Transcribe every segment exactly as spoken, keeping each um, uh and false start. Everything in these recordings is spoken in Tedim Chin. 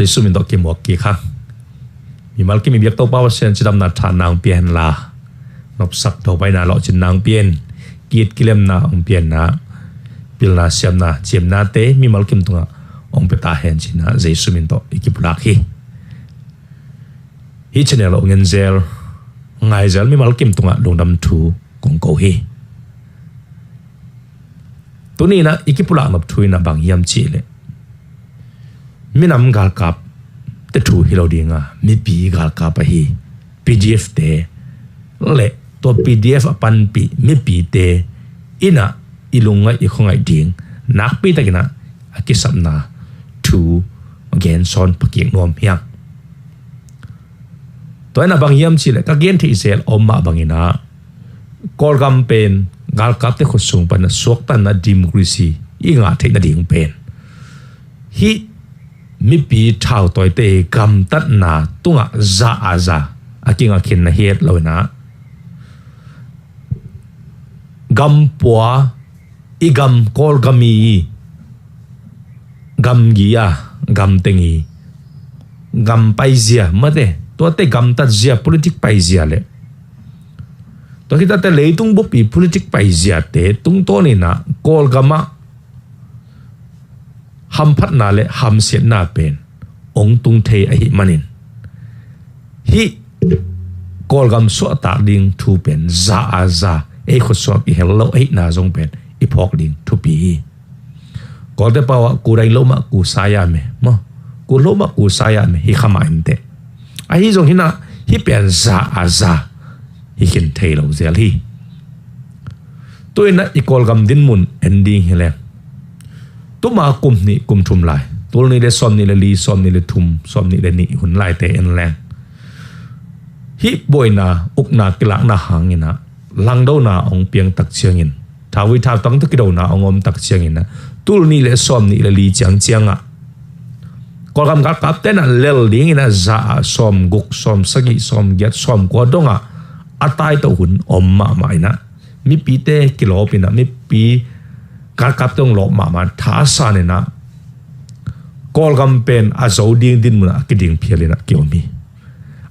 Jesu min tawh kimuak kik hang. Mimal kim i biak Topa Pasian cidamna tha nang pia henla, nopsak thopaina lawhcin nang pia in, kit kilemna hong pia in ah, pilna siamna ciamnate mimal kim tungah hong pia ta hen ci-in ah Jesu min tawh i kipulak hi. Hih channel hong en zel, ngai zel mimal kim tungah lungdam thu kong ko hi. Tuni in ah i kipulak nop thu in ah bang hiam cih leh, minam galkapte thu hi lo ding a, mipi galkap ahi PDF te le tua PDF a panpih mipite in ah i lungngaih i khuangaih ding nakpi takin ah a kisapna thu gen sawn phakik nuam hi hang. Tua in ah bang hiam cih leh ka gen theih zel a om mah bangin ah Kawlgam pen galkapte khutsung pan a suaktanna democracy i ngah theih nading pen hih mipi thautawite gamtatna tungah za a za a kingak khin na hi het lo in ah, gampua i gam, Kawlgam i gamgi a, gamteng i gam paizia mate, tuate gamtatzia, politik paizia le tua khit teh leitung bup i politik paiziate tungtawn in ah Kawlgam ah hamphatna le hamsiatna pen hong tung thei ahih manin, hih Kawlgam suahtak ding thu pen za a za, ei khutsuak i hel lo ahihna zong pen i phawk ding thupi hi. Kawlte pau ah ku daing lo mah ku saya me maw, ku lo mah ku saya me hi kha mah inteh. Ahi zongin ah hih pen za a za hi khin thei lo zel hi. Tu in ah i Kawlgam dinmun en ding hi leng, tuma kum hnih kum thum lai, tul nih le sawm nih le li, sawm nih le thum, sawm nih le nih hun laite en leng, hih buaina ukna kilakna hangin ah langdona hong piang tak ciangin, thauvui thautang tawh kidona hong om tak ciangin ah, tul nih le sawm nih le li ciangciang ah Kawlgam galkapte in ah lel dingin ah za ah sawm guk, sawm sagih, sawm giat, sawm kua dong ah a tai tawh hun om mahmah in ah, mipite kilawp in ah, mipi galkapte hong lawp mahmah, thasan in ah Kawlgam pen a zo ding dinmun ah a kiding phial in ah kiom hi.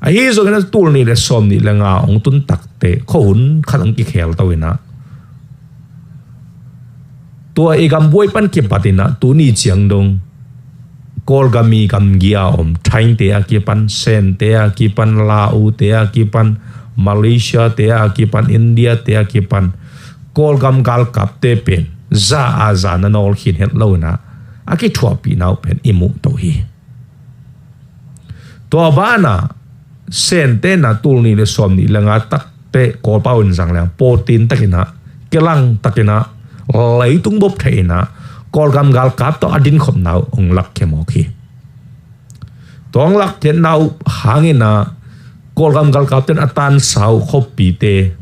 Ahi zongin ah tul nih le sawm nih le nga hong tun tak teh khuahun khat hong kikhel to in ah, tua i gam buai pan kipat in ah tuni ciang dong Kawlgam i gamgi a om Thaingte a kipan, Sente a kipan, Laute a kipan, Malaysia te a kipan, India te a kipan, Kawlgam galkapte pen za a za na nawl khin het lo in ah a kithuahpihna uh pen i muh to hi. Tua banah Sente in ah tul nih le sawm nih le nga tak teh Kawlpau in zang leng pawtin takin ah, kilang takin ah, leitung bup thei in ah Kawlgam galkap tawh a dinkhopna uh hong lakkhia mawk hi. Tua hong lakkhia nau hangin ah Kawlgam galkapte in a tansa uh khuapite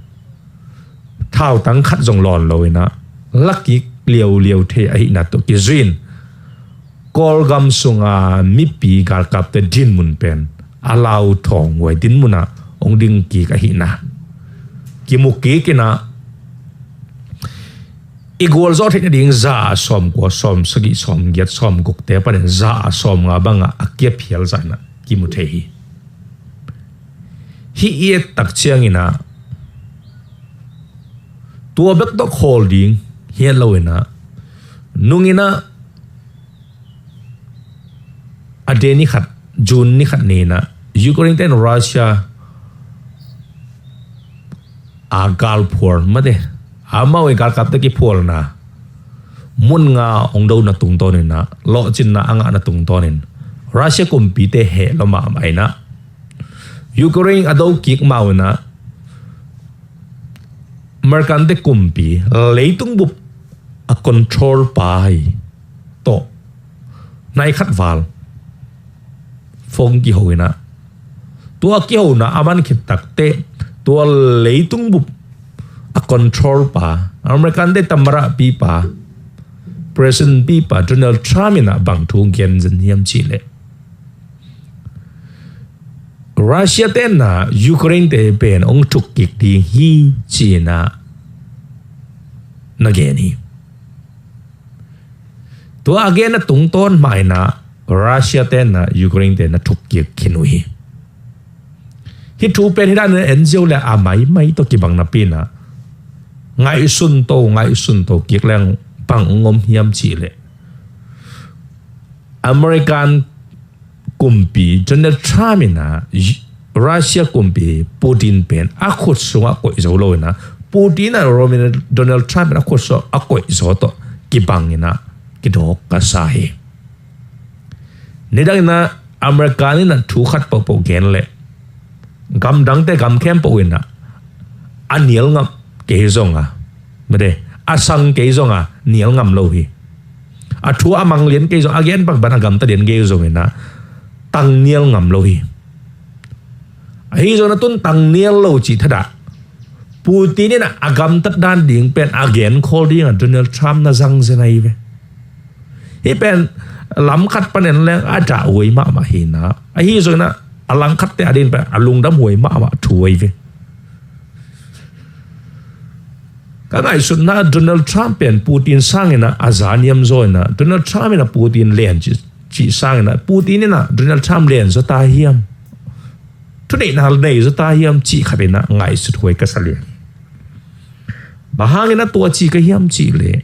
thautang khat zong lawn lo in ah lakik liauliau thei ahihna tawh kizui in Kawlgam sunga mipi galkapte dinmun pen a lauthawng huai dinmun ah hong ding kik ahihna kimu kik in ah, i gualzawh theih nading za a sawm kua, sawm sagih, sawm giat, sawm gukte panin za a sawm nga bangah a kia phial zah in ah kimu thei hi. Hih i et tak ciangin ah tua bek tawh khawl ding hi het lo in ah, nung in ah a de ni khat, June ni khat ni in ah Ukraine te in Russia a galphual mate, amau i galkapte kiphualna mun nga hong dona tungtawn in ah, lawhcinna a ngahna tungtawn in Russia kumpite heh lua mahmah in ah, Ukraine a do kik mau in ah, American te kumpi leitung bup a control pa hi tawh nai khat val phone kiho in ah, tua kihona a man khit tak teh tua leitung bup a control pa, American te tamara pipa, President pipa Donald Trump in ah bang thu gen zen hiam cih leh, Russia te in ah Ukraine te pen hong thuk kik ding hi ci-in ah na gen hi. Tua a genna tungtawn mah in ah Russia te na Ukraine te na thuk kik khin uh hi. Hih thu pen hih dan in en ziau le a maimai tawh kibang napi in ah ngaihsun to, ngaihsun to kik leng bang hong om hiam cih leh American kumpi Donald Trump in ah Russia kumpi Putin pen a khut sungah koih zo lo in ah Putin in ah Donald Trump in a khut sungah a koih zaw tawh kibang in ah kidawk ka sa hi. Nidang in ah America in ah thu khat pohpoh gen leh gamdangte gam khempeuh in ah a nial ngam kei zong a, mede, a sang kei zong a nial ngam lo hi. A thu a mang lian kei zong, a gen bang bang a gamta lian kei zong in ah tang nial ngam lo hi. Ahi zong in ah tun tang nial lo cih thadah Putin in ah a gamtat dan ding pen a gen khawl ding ah Donald Trump na zang zen ahi ve. Hih pen lam khat pan en leng a dah huai mahmah hi in ah, ahi zong in ah a lang khatte a ding pen a lungdam huai mahmah thu ahi ve. Ka ngaihsutna Donald Trump pen Putin sang in ah a za niam zaw in ah Donald Trump in ah Putin len cih, cih sang in ah Putin in ah Donald Trump len zaw ta hiam? Thuneihna nei zaw ta hiam cih khat in ah ngaihsut huai ka sa lian. Bang hangin a tua ci ka hiam cih leh,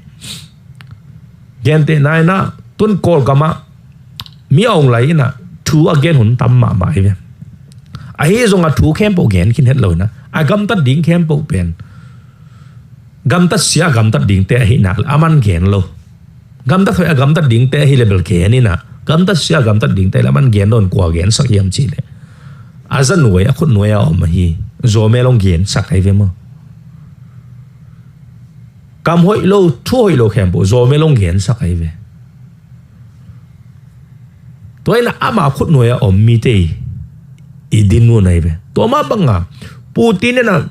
gentehna in ah tun Kawlgam ah Min Aung Hlaing in ah thu a gen hun tam mahmah hi ve. Ahi zong a thu khempeuh gen khin het lo in ah a gamtat ding khempeuh pen gamtat sia gamtat dingte ahi nak leh a man gen lo. Gamtat hoih a gamtat dingte ahi leh bel gen in ah gamtat sia gamtat dingte leh a man gen lo in kua gensak hiam cih leh a za nuai a khut nuai a om ahi Zomi Law gensak ahi ve maw. Kam hoih lo thu hoih lo khempeuh Zomi Law gensak ahi ve. Tua in ah ama khut nuai a om mite i dinmun ahi ve. Tua mah bang a Putin in ah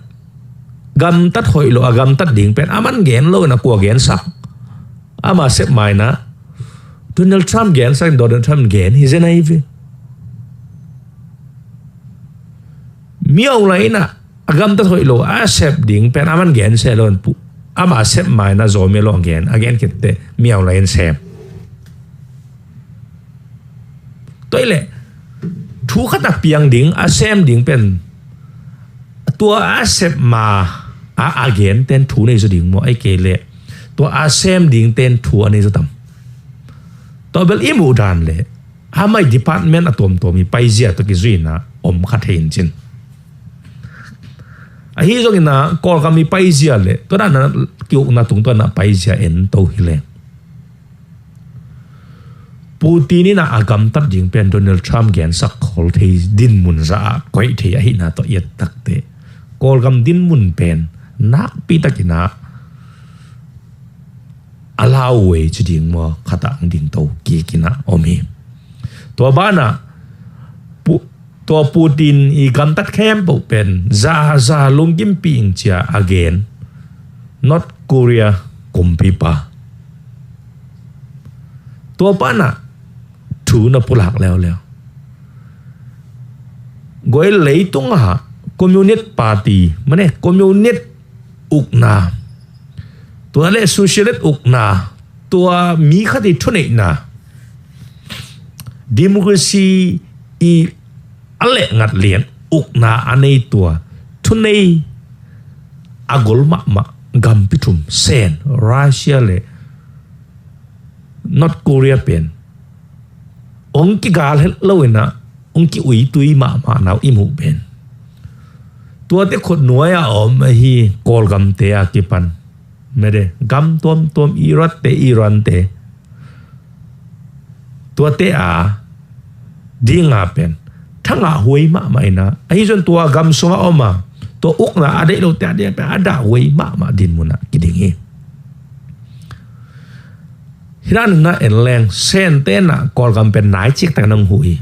gamtat hoih lo a gamtat ding pen a man gen lo in ah kua gensak? Ama sep mai in ah Donald Trump gensak in Donald Trump gen hi zen ahi ve. Min Aung Hlaing in ah a gamtat hoih lo a sep ding pen a man gen se lo in pu, ama sep mai in ah Zomi Law gen a gen khitte Min Aung Hlaing in sem. Tua hi leh thu khat a piang ding a sem ding pen tua a sep ma a a gen ten thu nei zaw ding maw, ahih kei leh tua a sem ding ten thu a nei zaw tam? Tua bel i muh dan leh a mai department a tuamtuam i paizia tawh kizui in ah om kha thei in cin. Ahi zong in ah Kawlgam i paizia leh tua dan a ki-ukna tungtawn a paizia en to hi leh Putin in ah a gamtat ding pen Donald Trump gensak khawl thei dinmun za ah koih thei ahihna tawh i et takteh Kawlgam dinmun pen nakpi tak in ah a lauhuai ci ding maw khat ah hong ding to kik in ah om hi. Tua ban ah Pu-, tua Putin i gamtat khempeuh pen za za lungkimpih ing ci a a gen North Korea kumpipa. Tua pan ah thu na pulak leuleu. Guai leitung ah Communist Party, mane Communist ukna, tua leh Socialist ukna, tua mi khat i thuneihna, democracy i a lehngat lian ukna a nei tua thunei a gol mahmah gampi thum Sen, Russia leh North Korea pen hong kigal het lo in ah hong ki-uitui mahmah na uh i muh pen. Tuate khut nuai a om ahi Kawlgamte a kipan, mede gam tuamtuam, Iraq te, Iran te, tuate a ding a pen thangah huai mahmah in ah, ahi zong tua gam sungah om a tua ukna a deih lote a ding a pen a dah huai mahmah dinmun ah kiding hi. Hih dan in ah en leng Sente in ah Kawlgam pen naicik tak in hong huh hi.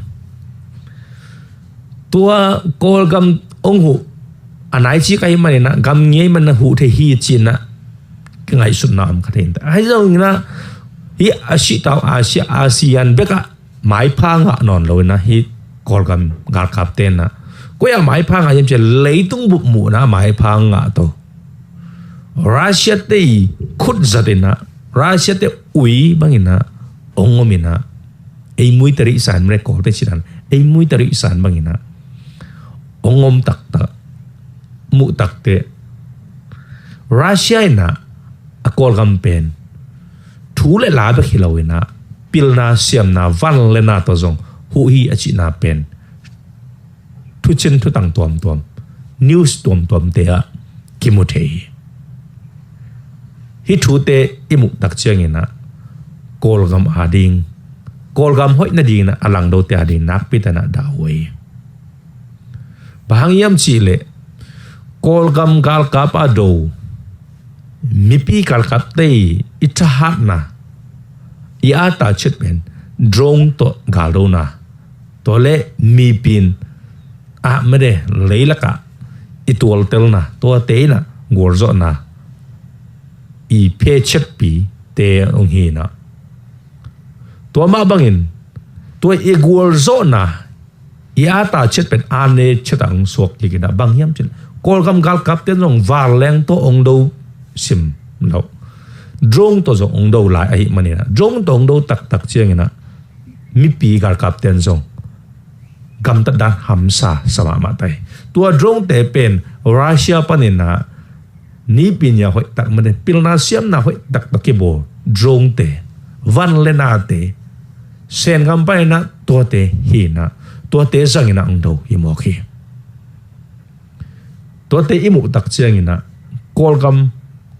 Tua Kawlgam hong huh a naicik ahih manin ah gam ngiat ahih manin ah huh thei hi ci-in ah kingaihsutna om kha thei in ah, ahi zongin ah hih a sihta uh Asia, ASEAN bek ah maipha ngah nawn lo in ah hih Kawlgam galkapte in ah koi ah maipha ngah hiam ci leh leitung bup muhna ah maipha ngah to. Russia te i khut zat in ah, Russia te ui bangin ah hong om in ah, ei mui tarih san mre Kawlte cinan ei mui tarih san bangin ah hong om taktak, muh takte Russia in ah a Kawlgam pen thu le la bek hi lo in ah pilna siamna van le na tawh zong huh hi a cihna pen thucin thutang tuamtuam, news tuamtuamte ah kimu thei hi. Hih thute i muh tak ciangin ah Kawlgam ading, Kawlgam hoih nadingin ah a langdote ading nakpi takin ah dah huai hi. Bang hang hiam cihleh Kawlgam galkap a do mipi galkapte i thahatna, i ata ciat pen drone tawh galdona, tua le mipi in ah mede leilakah i tualtelna, tuate in ah gualzawhna i phe ciatpite hong hi in ah, tua mah bangin tua i gualzawhna i ata ciat pen a ne ciat ah hong suak kik in ah bang hiam cihleh Kawlgam galkapte zong vanleng tawh hong do sim lo, drone tawh zong hong do lai ahih manin ah drone tawh hong do taktak ciangin ah mipi galkapte zong gamtat dan hamsa sa mahmah ta hi. Tua dronete pen Russia panin ah nipi ni a hoih tak mede pilna siamna hoih tak tawh kibawl dronete, van le nate, Sengam panin ah tuate hi in ah tuate zangin ah hong do hi mawk hi. Tuate i muh tak ciangin ah Kawlgam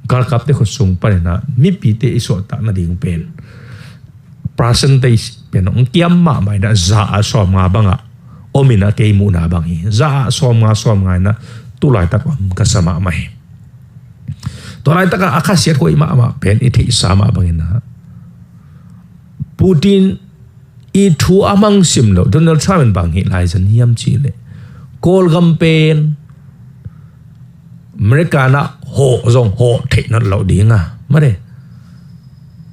galkapte khutsung panin ah mipite i suahtak nading pen percentage pen hong kiam mahmah in ah za ah sawmnga bangah om in ah kei muhna bang hi. Za ah sawmnga, sawmnga in ah tu laitak om ka sa mahmah hi. Tua laitakah a khasiat huai mahmah pen i theihsa mah bangin ah Putin i thu a mangsim loh Donald Trump in bang hih lai zan hiam cihleh Kawlgam pen America in ah hawh zong hawh theih nawn loh ding a, made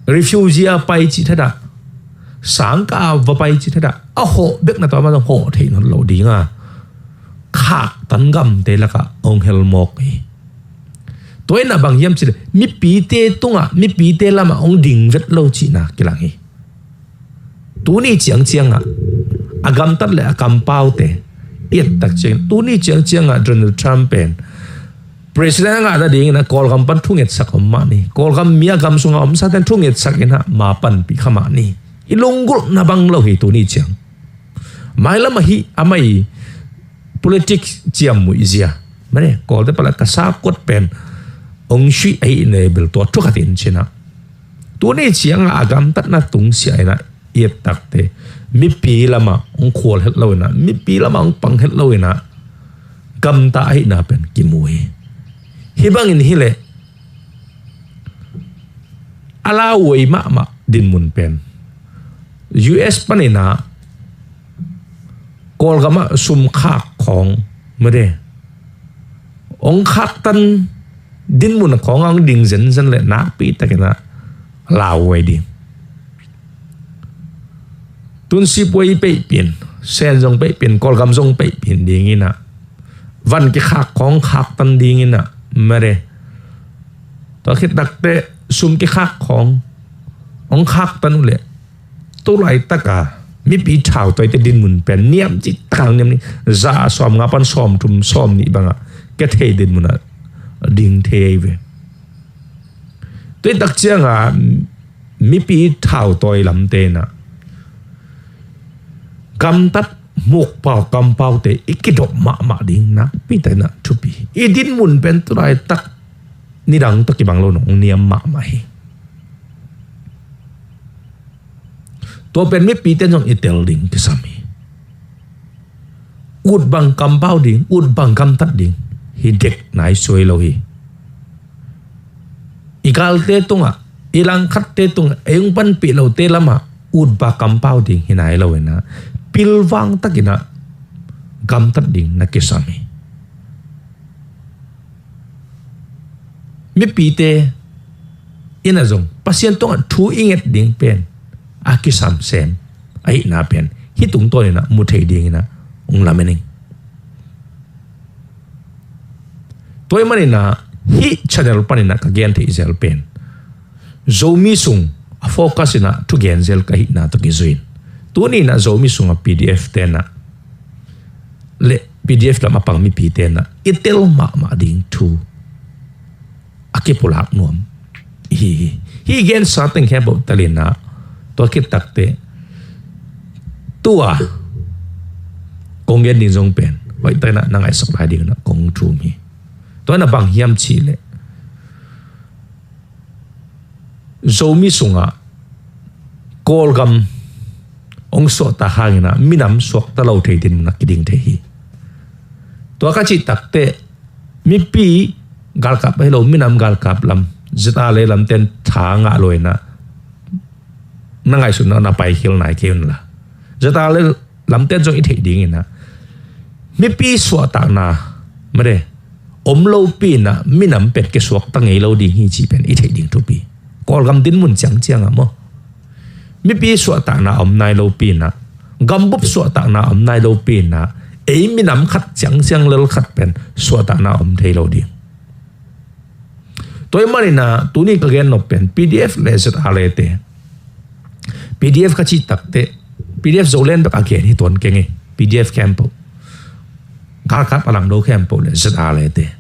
refugee a pai cih thadah, sangkah a va pai cih thadah a hawh bekna tawh amah zong hawh theih nawn loh ding a khaktan gamte lakah hong hel mawk hi. Tua in ah bang hiam cihleh mipite tungah, mipite lamah hong ding vet lo cihna kilang hi. Tuni ciangciangah a gamtat le a kampaute i et tak ciang, tuni ciangciangah Donald Trump pen president a ngah nadingin ah Kawlgam pan thungetsak om mah ni. Kawlgam mi a gam sungah omsate in thungetsak in ah ma panpih kha mah ni. I lunggulhna bang lo hi tuni ciang. Mailam ahi amah i politics ciammuih zia, mane Kawlte palah ka sakot pen hong suih ahi ne bel tua thu khat in cin ah tuni ciangah a gamtatna tungsiah in ah i et takte mipi lamah hong khual het lo in ah, mipi lamah hong pang het lo in ah gamta ahihna pen kimu hi. Hih bangin hileh a lauhuai mahmah dinmun pen U S panin ah Kawlgamah sum khak khawng, made hong khaktan dinmun khawngah hong ding zenzen le nakpi takin ah lauhuai ding. Tun sipuai peihpih in, Sen zong peihpih in, Kawlgam zong peihpih in dingin ah van kikhak khawng khaktan dingin ah, made tua khit takte sum kikhak khawng hong khaktan uh leh tu laitaka mipi thautawite dinmun pen niam cih takang niam ni, za ah sawmnga pan sawmthum sawmnih bangah kithei dinmun ah ding thei ahi ve. Tuitak cianga mipi thautawi lamte in ah gamtat mukpau kampaute i kidop mahmah ding nakpi takin ah thupi. I dinmun pen tu laitak nidang tawh kibang lo nong niam mahmah hi. Tua pen mipite zong i tel ding kisam hi. Ut bang kampau ding, ut bang gamtat ding hi dek nai suai lo hi. I galte tungah, i langkhatte tungah, ei hong panpih lote lamah ut bang kampau ding hi nai lo in ah pilvang takin ah gamtat ding na kisam hi. Mipite in ah zong Pasian tungah thu i nget ding pen a kisam sem ahihna pen hih tungtawn in ah mu thei dingin ah hong lamen ing. Tua ahih manin ah hih channel panin ah ka gen theih zel pen Zomi sung a focus in ah thugen zel ka hihna tawh kizui in Tuni in ah Zomi sungah P D F te in ah le P D F lam a pang mipi te in ah i tel mahmah ding thu a kipulak nuam hi hi. Hih gensa teng khempeuh tel in ah tua khit takteh tua kong gen ding zong pen hoih tak in ah na ngaihsak lai ding in ah kong thum hi. Tua in ah bang hiam cih leh Zomi sungah Kawlgam hong suahtak hangin ah minam suakta lo thei dinmun ah kiding thei hi. Tua ka cih takteh mipi galkap ahi lo, minam galkap lam, ZRA lamten tha ngah lo in ah na ngaihsutna na paikhel nai kei un la. ZRA lamten zong i theih ding in ah mipi suahtakna made om lopi in ah minam pen kisuakta ngei lo ding hi cih pen i theih ding thupi. Kawlgam dinmun ciangciang ah maw, mipi suahtakna om nai lopi in ah, gambup suahtakna om nai lopi in ah, ei minam khat ciangciang lel khat pen suahtakna om thei lo ding. Tua ahih manin ah tuni ka gen nop pen P D F le ZRA te, P D F ka cih takteh P D F Zoland bek a gen hi tuan keng hi. P D F khempeuh, galkap a lang lo khempeuh le ZRA te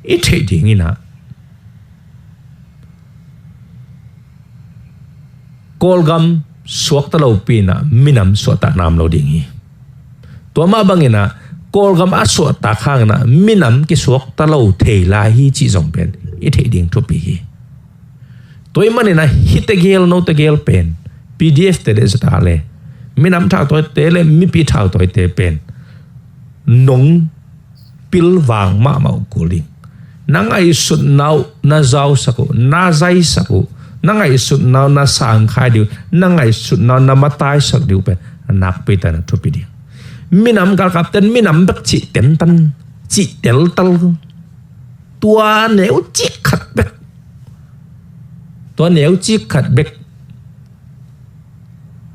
i theih ding in ah Kawlgam suakta lopi in ah minam suahtakna om lo ding hi. Tua mah bangin ah Kawlgam a suahtak hangin ah minam kisuakta lo thei lai hi cih zong pen i theih ding thupi hi. Tua ahih manin ah hih tegel, no tegel pen, P D F te le ZRA le, minam thautawite le mipi thautawite pen nong pilvang mahmah uh kul ding. Na ngaihsutna uh na zausak uh, na zaisak uh, na ngaihsutna uh na sangkhai ding uh, na ngaihsutna uh na mataisak ding uh pen nakpi tak in ah thupi ding. Minam galkapten minam bek cih tentan, cih teltal, tua neu cik khat bek, tua neu cik khat bek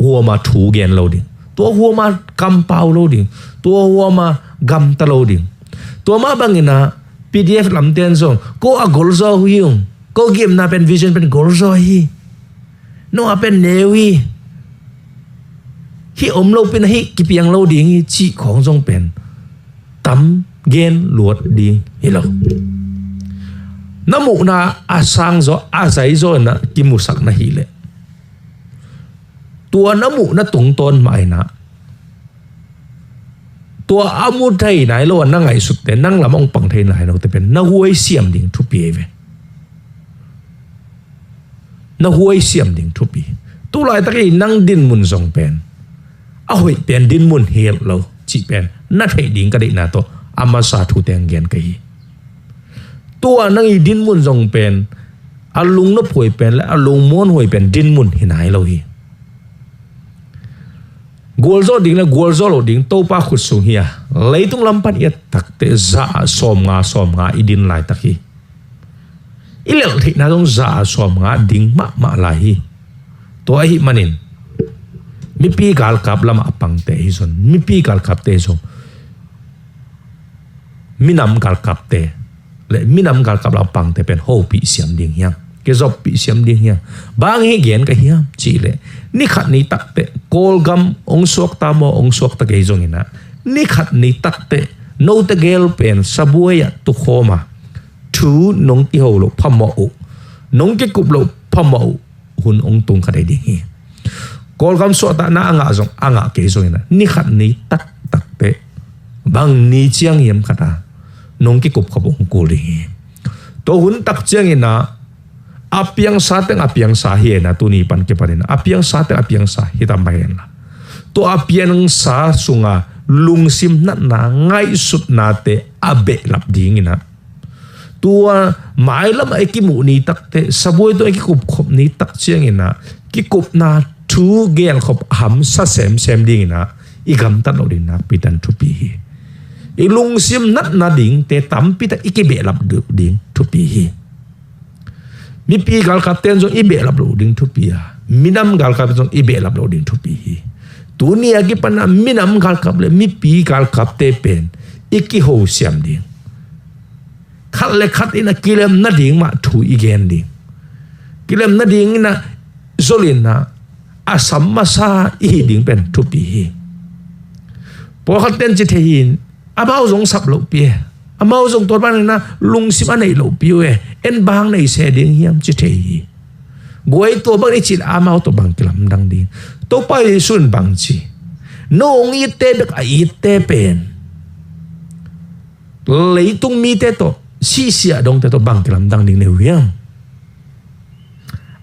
huama thu gen lo ding, tua huama kampau lo ding, tua huama gamta lo ding. Tua mah bangin ah P D F lamten zong ko a golzaw hi ung, ko gimna pen, vision pen golzaw hi, no a pen neu hi, hih om lopi in ah hih kipiang lo ding hi cih khawng zong pen tam gen luat ding hi lo. Na muhna a sangzaw, a zaizaw in ah kimusak na hih leh, tua na muhna tungtawn mah in ah tua a mu thei nai lo a na ngaihsutte, nang lam hong pang thei nai lote pen na huai siam ding thupi ahi ve. Na huai siam ding thupi. Tu laitak i nang dinmun zong pen a hoih pen dinmun hi lo cih pen na theih ding ka deihna tawh a masa thute hong gen ka hi. Tua nang i dinmun zong pen a lungnop huai pen le a lungmuan huai pen dinmun hi nai lo hi. Gualzawh ding le gualzawh loh ding Topa khut sung hi a, leitung lam pan i et takteh za ah sawmnga, sawmnga i din laitak hi. I lelh theihna zong za ah sawmnga ding mahmah lai hi. Tua ahih manin mipi galkap lamah a pangte hi zong, mipi galkapte hi zong, minam galkapte le minam galkap lamah a pangte pen hopih siam ding hiam, kizoppih siam ding hiam? Bang hi gen ka hiam cih leh, ni khat ni takteh Kawlgam hong suakta maw, hong suakta kei zongin ah, ni khat ni takteh note gel pen sabuai ah tukhawm a, thu nong kiho loh phamawh uh, nong kikup loh phamawh uh hun hong tung kha dei ding hi. Kawlgam suahtakna a ngah zong, a ngah kei zongin ah, ni khat ni taktakteh bang ni ciang hiam khat ah nong kikup khop uh hong kul ding hi. Tua hun tak ciangin ah a piangsa teng a piangsa hi hen la, tuni pan kipanin a piangsa teng a piangsa hi ta mai hen la, tua a piangsa sunga lungsim natna, ngaihsutnate a behlap dingin ah, tua mailamah i kimuh ni takteh, sabuai tawh i kikupkhop ni tak ciangin ah, kikupna thu gelkhop hamsa semsem dingin ah i gamtat loh ding nakpi tak in thupi hi. I lungsim natna dingte tampi tak i kibehlap loh ding thupi hi. Mipi galkapte in zong i behlap loh ding thupi a, minam galkap in zong i behlap loh ding thupi hi. Tuni a kipan ah minam galkap le mipi galkapte pen i kiho siam ding. Khat le khat in a kilem nading mah thu i gen ding. Kilem nadingin a zol in a, a sam masa i hih ding pen thupi hi. Pawlkhat ten ci thei hi, amau zong sap lohpi e, amau zong tua bangin ah lungsim a neih lohpi uh e, en bang nei se ding hiam ci thei hi. Guai, tua bang i cih leh amau tua bang kilamdang ding. Topa Jesu in bang ci, no hong itte bek a itte pen leitung mite tawh, sihsia dongte tawh bang kilamdang ding nei uh hiam?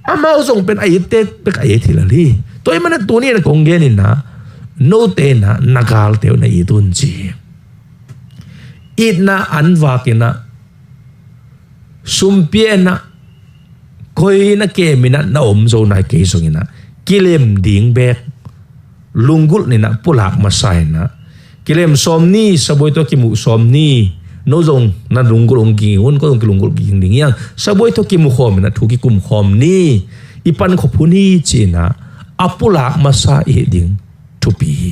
Amau zong pen a itte bek a it hi lel hi. Tua ahih manin tuni-in ah kong genin ah, note in ah na galte uh na it un ci hi. Itna an vakin ah, sum pia in ah, koi na kemin ah na om zo nai kei zongin ah, kilem ding bek lunggulh ni in ah, pulak masa in ah, kilem sawm ni, sabuai tawh kimuh sawm ni. No zong na lunggulh hong ging un, ko zong kilunggulh ging ding hi hang. Sabuai tawh kimu khawm in ah, thu kikum khawm ni. I pankhop hun hi ci in ah, a pulak masa i hih ding thupi hi.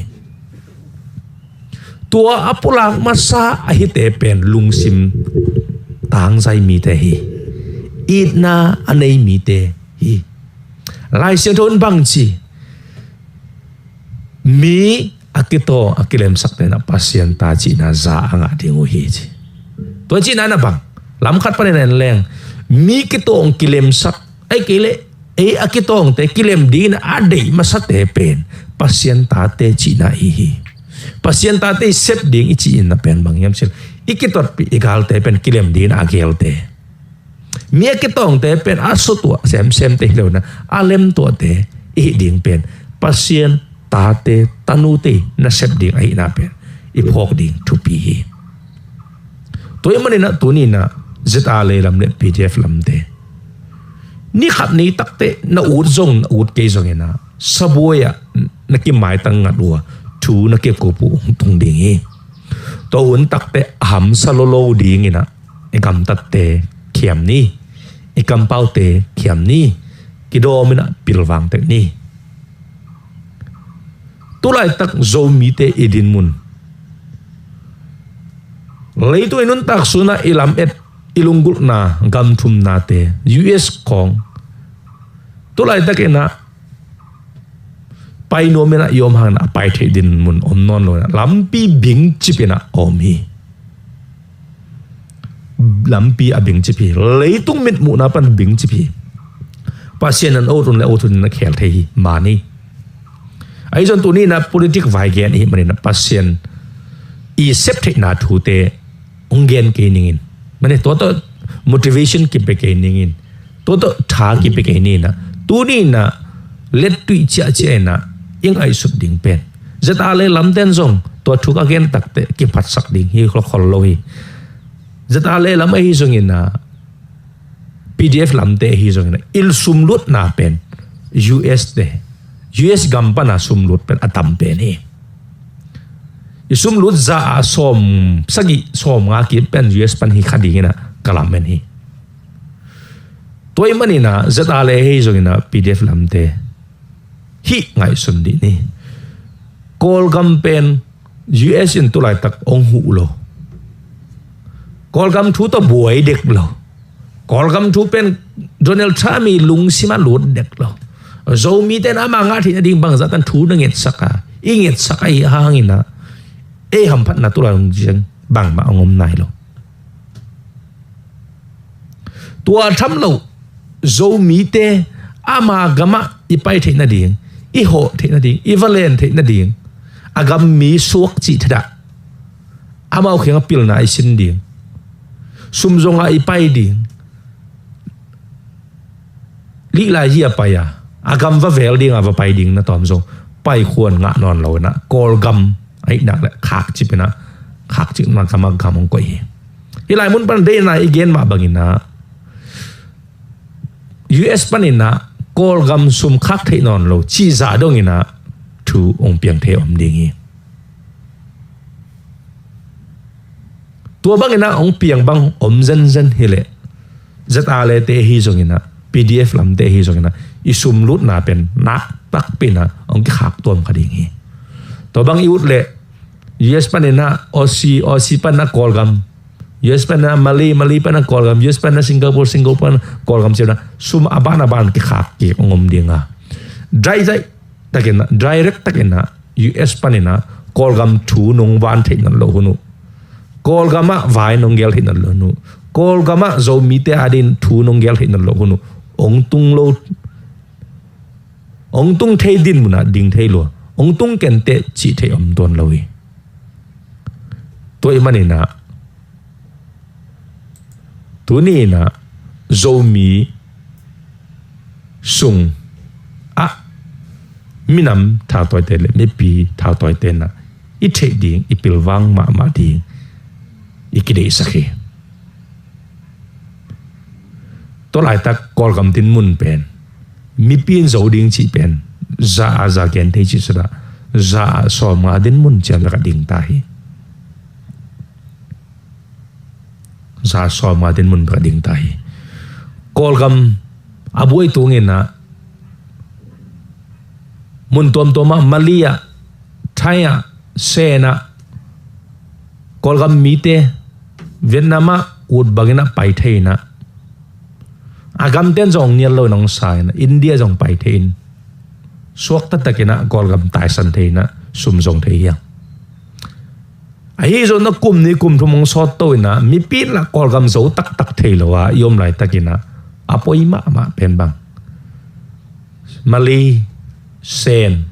Tua a pulak masa a hite pen lungsim tangzai mite hi. Itna a nei mite hi. Lai Siangtho in bang ci, mi a kitawng a kilemsakte in ah Pasian ta cihna za a ngah ding uh hi ci. Tua cihna na bang, lam khat panin en leng, mi kitawng kilemsak, ahih kei leh ei a kitawngte kilem dingin a deih masate pen Pasian tate cihna i hi hi. Pasian tate i sep ding i cihna pen bang hiam cih leh, i kitotpih i galte pen kilem dingin a gelte, mi a kitawngte pen a sutuah semsemte hi lo in ah, a lemtuahte i hih ding pen Pasian tate tanute i nasep ding ahihna pen i phawk ding thupi hi. Tua ahih manin ah tuni in ah Z R A lam le P D F lamte, ni khat ni tak teh na ut zong na ut kei zongin ah, sabuai ah na kimaitang ngat uh a, thu na kikup uh hong tung ding hi. Tua hun tak teh a hamsa lolo dingin ah, i gamtatte khiam ni, i kampaute khiam ni, kidawm in ah pilvang tek ni. Tulaitak Zomite i dinmun, leitung i nuntak sun ah i lamet, i lunggulhna gam thumnate, U S khawng, tulaitak in ah pai nuam in ah i om hangin a pai theih dinmun om nawn lo in ah, lampi bingcip in ah a om hi. Lampi a bingcip hi. Leitung mitmuhna pan bingcip hi. Pasian in a ut un leh a ut hun in a khel thei hi. Man hi. Ahi zong tuni in ah politic vai gen i hih manin ah Pasian i sep theihna thute hong gen kei ning in. Mane, tua tawh motivation kipia kei ning in. Tua tawh tha kipia kei ning in ah, tuni in ah lettuih ciahciah in ah i ngaihsut ding pen, Z R A lamten zong tua thu ka gen tak teh kiphatsak ding hi khol lo hi. Z R A lam ahi zongin ah, P D F lamte ahi zongin ah, i sumlutna pen U S te, U S gam pan a sumlut pen a tam pen hi. I sumlut za ah sawm sagih, sawm nga kim pen U S pan hi kha dingin ah ka lamen hi. Tua ahih manin ah Z R A ahi zongin ah P D F lamte hih ngaihsun dih ni. Kawlgam pen U S in tulaitak hong huh lo. Kawlgam thu tawh buai dek lo. Kawlgam thu pen Donald Trump i lungsim ah lut dek lo. Zomite in ama ngah theih nading bangzah tan thu na ngetsak a, i ngetsak ahih hangin ah, ei hamphatna tulai hong ciang bangmah hong om nai lo. Tua tham lo, Zomite ama gamah i pai theih nading, i hawh theih nading, i va len theih nading, a gam mi suak cih thadah amau kiangah pilna i sin ding, sum zongah i pai ding, lihlai hi a pai a, a gam va vel ding a va pai ding na tawm zong paikhuan ngah nawn lo in ah, Kawlgam ahih nak leh khakcip in ah, khakcipna gam ah gam hong koih hi. Hih lai mun pan deihna i gen mah bangin ah, U S panin ah Kawlgam sum khak theih nawn lo cih zah dongin ah thu hong piang thei om ding hi. Tua bangin ah hong piang bang om zenzen hi leh, Z R A te ahi zongin ah, P D F lamte ahi zongin ah, i sumlutna pen nak takpi in ah hong kikhak tuam kha ding hi. Tua bang i ut leh, U S panin ah Aussie, Aussie pan ah Kawlgam, U S pan ah Malay, Malay pan ah Kawlgam, U S pan ah Singapore, Singapore pan ah Kawlgam ci-in ah, sum a ban a ban kikhak kik hong om ding a, daidai takin ah, direct takin ah, U S panin ah Kawlgam thu nong van theih nawn loh hun uh, Kawlgam ah vai nong gel theih nawn loh hun uh, Kawlgam ah Zomite adingin thu nong gel theih nawn loh hun uh, ong tung lo, ong tung thei dinmun ah ding thei lo, ong tung kenteh cih thei om tuan lo hi. Tua ahih manin ah, tuni in ah Zomi sung ah minam thautawite le mipi thautawite in ah i theih ding, i pilvang mahmah ding i kideihsak hi. Tua laitak Kawlgam dinmun pen mipi in zo ding cih pen za ah za gen thei cih sudah, za ah sawmnga dinmun ciang bek ah ding ta hi. Za ah sawmnga dinmun bek ah ding ta hi. Kawlgam a buai tungin ah mun tuamtuam ah, Malay ah, Thai ah, Sen ah, Kawlgam mite Vietnam ah ut bangin ah pai thei in ah, a gamten zong nial lo in ah ong sa in ah, India zong pai thei in, suakta takin ah Kawlgam taisan thei in ah, sum zong thei hi hang. Ahi zongin ah kum nih kum thum ong sawt to in ah, mipi in lah Kawlgam zo taktak thei lo a i om laitakin ah, a poi mahmah pen bang, Malay, Sen,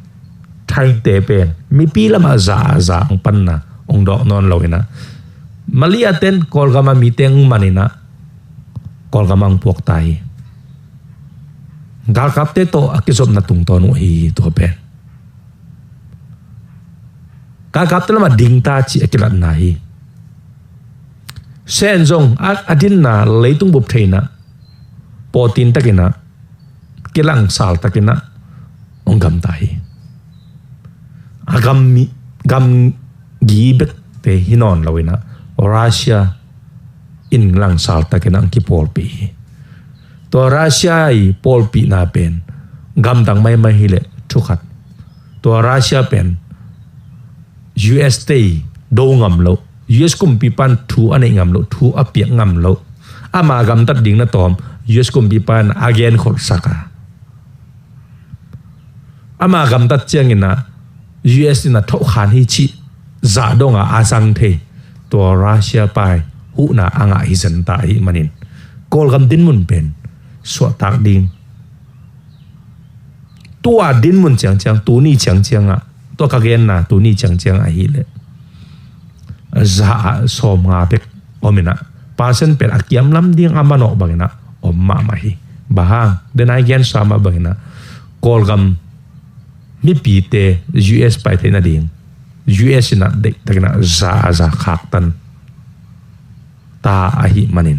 Thaite pen mipi lamah za ah za ong panna ong dawk nawn lo in ah, Malay a ten Kawlgam a mite ong man in ah, Kawlgam ah ong puak ta hi. Galkapte tawh a kizopna tungtawn uh ahi hi tua pen. Galkapte lamah ding ta cih a kilatna hi. Sen zong a, a dinna leitung bup thei in ah, pawtin takin ah, kilangsal takin ah ong gamta hi. A gam mi, gamgi bekte hi nawn lo in ah, Russia in langsal takin ah ong kipawlpih hi. Tua Russia i pawlpihna pen gamdang maimai hileh thu khat. Tua Russia pen U S te do ngam lo, U S kumpipa in thu a neih ngam lo, thu a piak ngam lo. Ama gamtat ding na tawm U S kumpipa in a genkholhsak a, ama gamtat ciangin ah U S in ah thohkhan hi cih zah dong a a zang thei, tua Russia pa i huhna a ngah hi zenta ahih manin, Kawlgam dinmun pen suahtak ding. Tua dinmun ciangciang, tuni ciangciang ah, tua ka genna tuni ciangciang ahih leh za ah sawmnga bek om in ah, percent pen a kiamlam ding a manawh bangin ah om mahmah hi. Bang hang, den a i gensa mah bangin ah, Kawlgam mipite U S pai theih nading, U S in ah deihtakin ah za ah za khaktan ta ahih manin,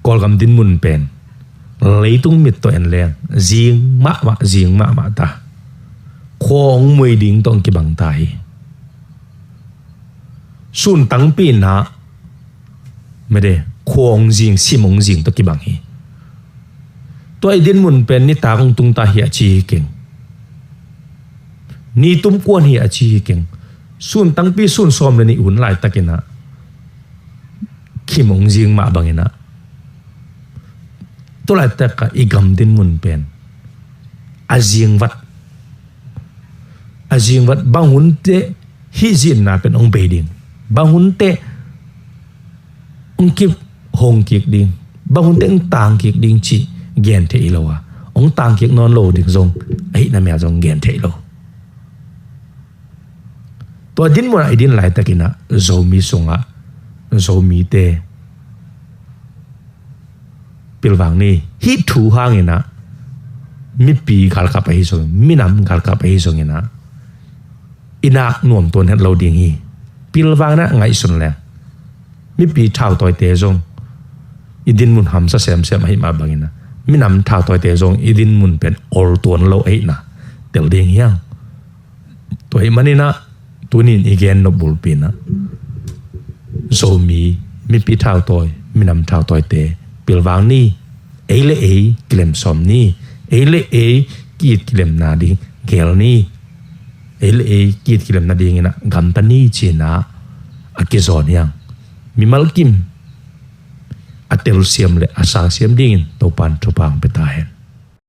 Kawlgam dinmun pen leitung mit tawh en leng zing mahmah, zing mahmah ta. Khua ong mui ding tawh ong kibang ta hi. Sun tangpi in ah, mede, khua ong zing, sim ong zing tawh kibang hi. Tua i dinmun pen nitak ong tung ta hi a ci hi keng. Ni tum kuan hi a ci hi keng. Sun tangpi, sun sawm le nih hun laitakin ah khim ong zing mah bangin ah, tua laitak ah i gam dinmun pen a zingvat, a zingvat, bang hun teh hih zinna pen ong bei ding, bang hun teh ong kihong kik ding, bang hun teh ong tang kik ding cih gen thei hi lo a, ong tang kik nawn lo ding zong ahih na mel zong gen thei lo. Tua dinmun ah i din laitakin ah Zomi sungah Zomite pilvang ni. Hih thu hangin ah mipi galkap ahi zongin, minam galkap ahi zongin ah, i nak nuam tuan het lo ding hi. Pilvang in ah ngaihsun leng, mipi thautawite zong i dinmun hamsa semsem ahih mah bangin ah, minam thautawite zong i dinmun pen ol tuan lo ahihna tel ding hi hang. Tua ahih manin ah, tuni in i gen nop bulpi in ah, Zomi mipi thautawi, minam thautawite pilvang ni. Ei le ei kilem sawm ni. Ei le ei ki-it kilem nading gel ni. Ei le ei ki-it kilem nadingin ah gamta ni, ci-in ah a kizawn hi hang. Mimal kim a telsiam le a sangsiam dingin Topa'n thupha ong pia ta hen.